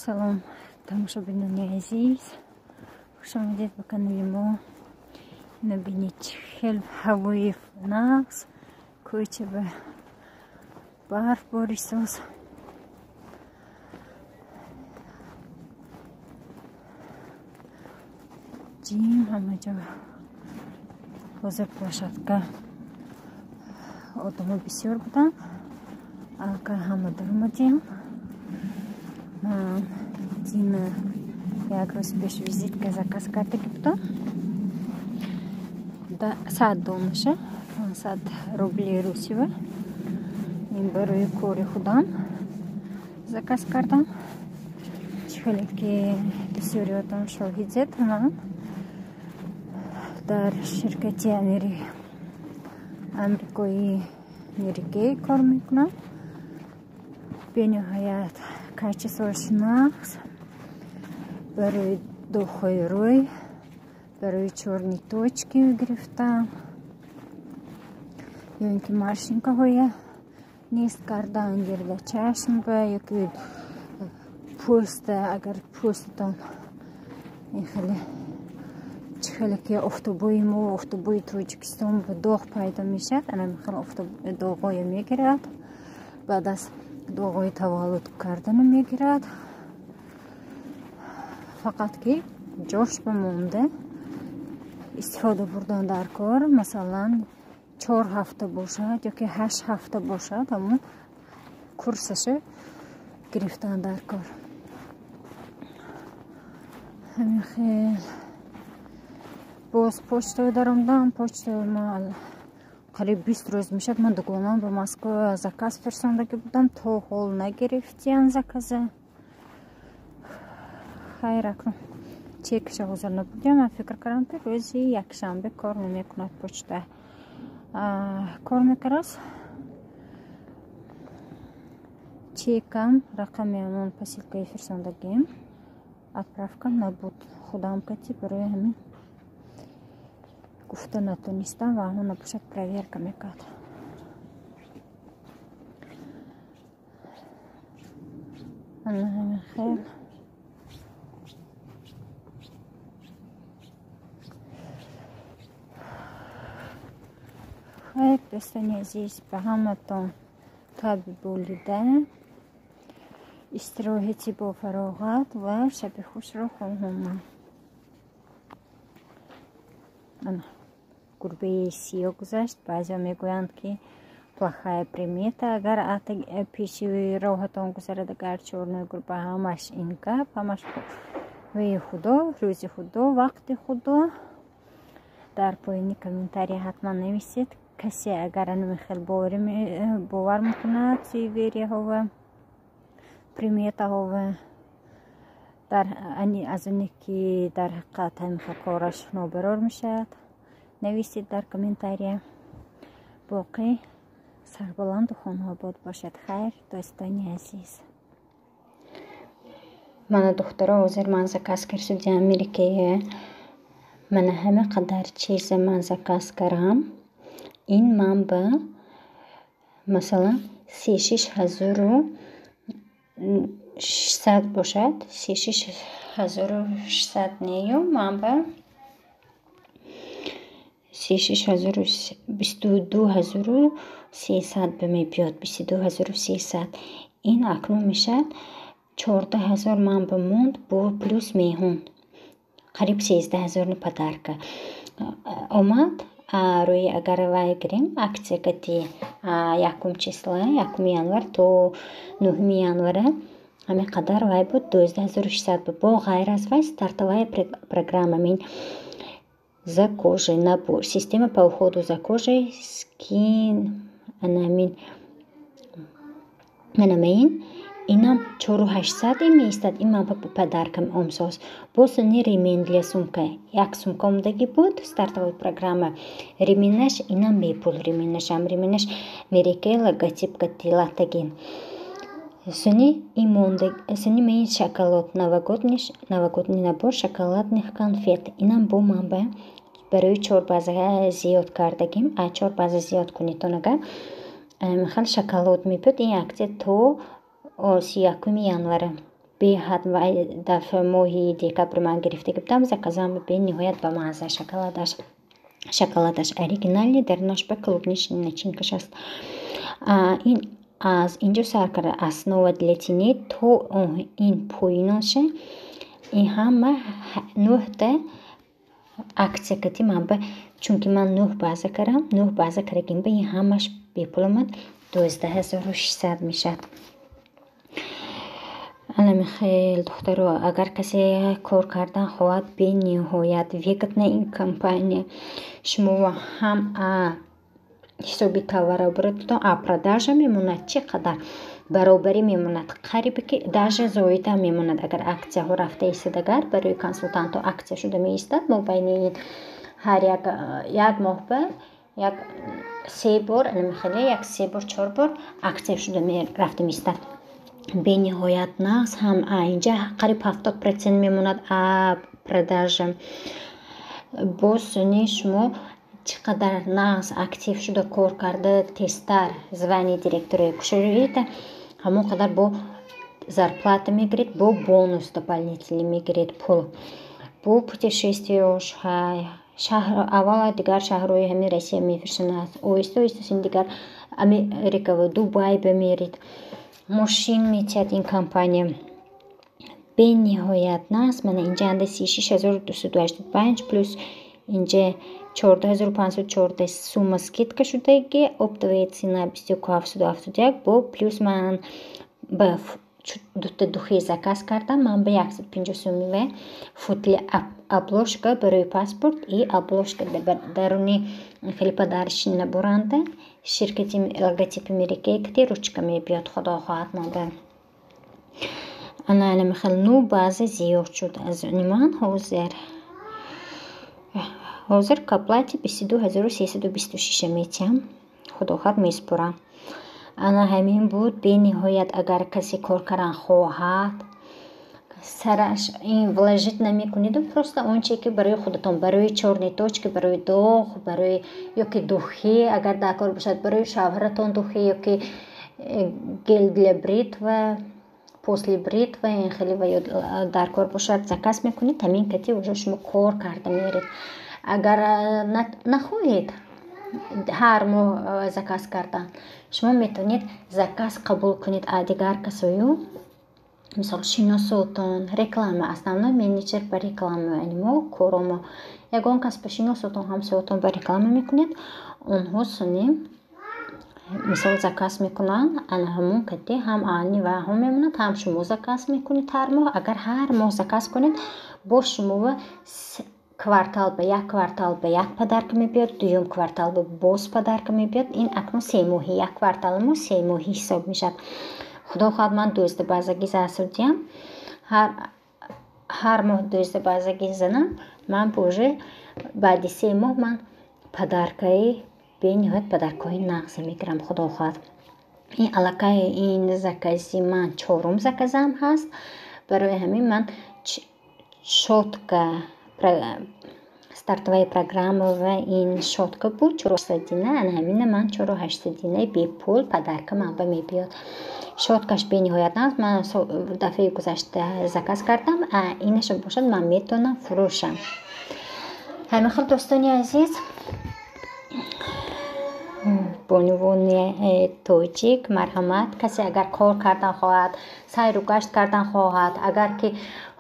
Салом, тамошобинони азиз, хуш омадед ба канали мо. Набинед, чӣ хел ҳавои нағз, кӯча ба барф борисоз. Ҷим ҳама ҷо ҳозир площадка одамо бисёр буданд, аллакай ҳама даромадем. Ман Дина як рӯз пеш визитка заказ кардаги будам. 100 донаша, 500 рубли русива. Ин барои кори худам заказ кардам. Чӣ хеле ки бисёриётон шоҳидед, ман дар ширкати амрикои Mary Kay кор мекунам. Бениҳоят качествоаш нағз, барои доғҳои рӯй, барои чёрные точки гирифтам, ё ин ки морщинкаҳоя нест кардан гирда чашм ба, ё ки пӯста, агар пӯстатон ин хеле чӣ хеле ки офтобои мо, офтобои Тоҷикистон ба доғ пайдо мешавад, ана хел доғҳоя мегирад, баъд аз доғҳои таваллуд кардана мегирад. Фақат ки ҷош ба монда истифода бурдан дар кор, масалан 4 ҳафта бошад ё ки 8 ҳафта бошад, ҳамон курсаша гирифтан дар кор. Ҳамин хел боз почтаро даромадам. Почтаи ма қариб 20 рӯз мешавад. Ман дугонам ба Москва заказ фирсондагӣ будам, то ҳол нагирифтиян заказа. Хайр, акнун чекша ҳозир набудям. Ман фикр кардам, ки рӯзи якшанбе кор намекунад почта. Кор мекард. Чекам рақами ҳамон посилкаи фирсондагием отправка набуд. Худам кати барои ҳамин гуфта натонистам ва ҳамон набошад проверка мекард. Ана ҳамин хел. Хайр, дӯстони азиз, ба ҳаматон таби болида, истироҳати бо фароғат ва шаби хушро хоҳонам. Ана гурбаи сиё гузашт. Баъзеҳо мегӯянд, ки плохая примета, агар пеши роҳатон гузарад, агар чёрная гурба. Ҳамаш ин гап, ҳамаш рӯи Худо, рӯзи Худо, вақти Худо. Дар поёни комментария ҳатман нависед, касе агар хел бовар мекунад суеверияҳова, приметаҳова, дар аз оне ки дар ҳақиқат ҳамин хел кораш нобарор мешавад, нависед дар комментария. Боқӣ сарбаланду хонаобод бошад. Хайр, дӯстони азиз. Мана духтаро, ҳозир ман заказ кардам Mary Kay. Мана ҳама қадар чиза ман заказ кардам. Ин ман ба масалан 36 600 бошад, 36 600 нею, ман ба 36 000, 22 300 ба мебиёд, 22 300. Ин акнун мешавад 14 000 ман ба монд, бо плюс меҳун қариб 13 000 подарка омад. Рӯи агар вай гирем, акция кати якум числа, 1 январ то 9 январа ҳамин қадар вай буд, 12 600 буд. Бо ғайр аз вай стартовая программа мин за кожей набор, система по уходу за кожей, скин, анамин манамаин, инам 4800 ин меистад. Ин ман подаркам омсоз. Боз ни ремень для сумка, як сумка омадагӣ буд, стартовая программа, ременаш инам бепул, ременашам, ременаш Mary Kay, логотип кати латагин. Суни ин монда, суни меин шоколад, новогодний набор шоколадных конфет, инам бо ман ба барои чор база зиёд кардагим. А чор база зиёд кунедтон агар, хел шоколад мебиёд. Ин акция то 31 январа. Беҳад дафъа моҳи декабр ман гирифта будам заказам, бениҳоят ба мазза шоколадаш. Шоколадаш оригинальный, дарунаш ба клубничный начинкаш аст. Ин аз инҷо сар карда, основа для теней то ин поиноша, ин ҳама нӯҳта акция кати ман ба, чунки ман нӯҳ база кардам, нӯҳ база кардагим ба, ин ҳамаш бепул омад, 12 600 мешавад. Анами хел, духтаро, агар касе кор кардан хоҳад, бениҳоят выгодна ин компания. Шумо ҳам ҳисоби товарооборотатон, а продажа мемонад, чӣ қадар баробарӣ мемонад, қарибе ки даже зоида мемонад. Агар акцияҳо рафта истад, агар барои консултантҳо акция шуда меистад, мобайни ин ҳар як моҳ ба як се бор, анами хеле як се бор, чор бор акция шуда рафта меистад. Бениҳоят нағз, ҳам инҷа қариб 70% мемонад а продажа. Боз не, шумо чӣ қадар нағз актив шуда кор карда, тезтар звание директора кушоида, ҳамон қадар бо зарплата мегиред, бо бонус дополнительный мегиред, пул, бо путешествияш. Шаҳр аввал дигар шаҳрҳои ҳамин Россия мефирсонад, оҳиста оҳиста син дигар Америка ва Дубай ба меред, мошин метиҳад ин компания. Бениҳоят нағз. Мана инҷа анда 36 285 плюс инҷа 14 514 сумма скидка шудаги, оптовая цена 21 771. Бо плюс ман ба дута духи заказ кардам, ман ба 150 сумива футли обложка барои паспорт и обложка даруни хеле подарочный наборанда, ширкати логотипи Mary Kay ки ручка мебиёд, худо хоҳад модар. Ана михел ну баъзе зиёд шуд аз они ман. Ҳозир к оплате 22 326 метиҳам, худо хоҳад, месупорам. Ана ҳамин буд. Бениҳоят, агар касе кор кардан хоҳад, сараш ин вложить намекунеду, просто он че ки барои худатон, барои чёрные точки, барои доғ, барои ёки духи агар дар кор бошад, барои шавҳаратон духи ёки гель для бритва, после бритва, ин хеле ва ё дар кор бошад, заказ мекунед, ҳамин кати уже шумо кор карда меред. Агар нахоҳед ҳар моҳ заказ кардан, шумо метавонед заказ қабул кунед аз дигар касою, мисол, шиносотон, реклама. Основной менеҷер ба реклама мо коромо. Ягон кас ба шиносотон, ҳамсоятон ба реклама мекунед, онҳо суни мисол заказ мекунанд, ана ҳамон кати ҳам ани ваҳо мемонад, ҳам шумо заказ мекунед ҳар моҳ. Агар ҳар моҳ заказ кунед, боз шумова квартал ба як квартал ба як подарка мебиёд, дуюм квартал ба боз подарка мебиёд. Ин акнун семоҳӣ, як квартали мо семоҳӣ ҳисоб мешавад. Худо хоҳад, ман 12 базаги засудиям, ҳар моҳ 12 базаги занам, ман уже баъди 3 моҳ ман подаркаи, бениҳоят подаркаҳои нағзе мегирам, худо хоҳад. Ин аллакай ин закази ман чорум заказам ҳаст. Барои ҳамин ман щётка, стартовая программа ва ин щётка буд чорсадина, ана ҳамина ман 4800-инаи бепул подарка ман ба мебиёд. Щёткаш бениҳоят нағз, ман дафъаи гузашта заказ кардам, инаша бошад, ман метавонам фурӯшам. Ҳамин хел, дӯстони азиз, бонувони тоҷик, марҳамат, касе агар кор кардан хоҳад, сайру гашт кардан хоҳад, агар ки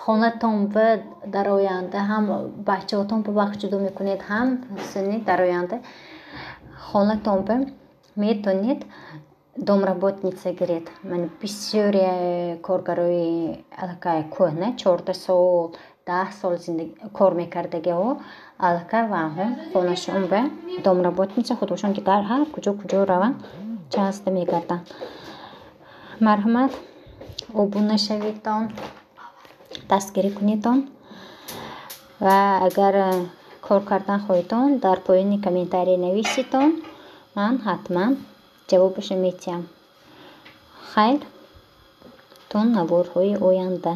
хонатон ба дар оянда ҳам бачаҳотон ба вақт ҷудо мекунед, ҳам сини дар оянда хонатон ба метавонед домработница гиред. Ман бисёре коргарои аллакай кӯҳна, 14 сол, 10 сол кор мекардагиҳо, аллакай ваҳо хонашон ба домработница, худошон дигар ҳар куҷо куҷо раванд, часто мегарданд. Марҳамат, обуна шаведтон, дастгирӣ кунедтон ва агар кор кардан хоҳедтон, дар поёни комментария нависитон, ман ҳатман ҷавобашро метиҳам. Хайр, то наворҳои оянда.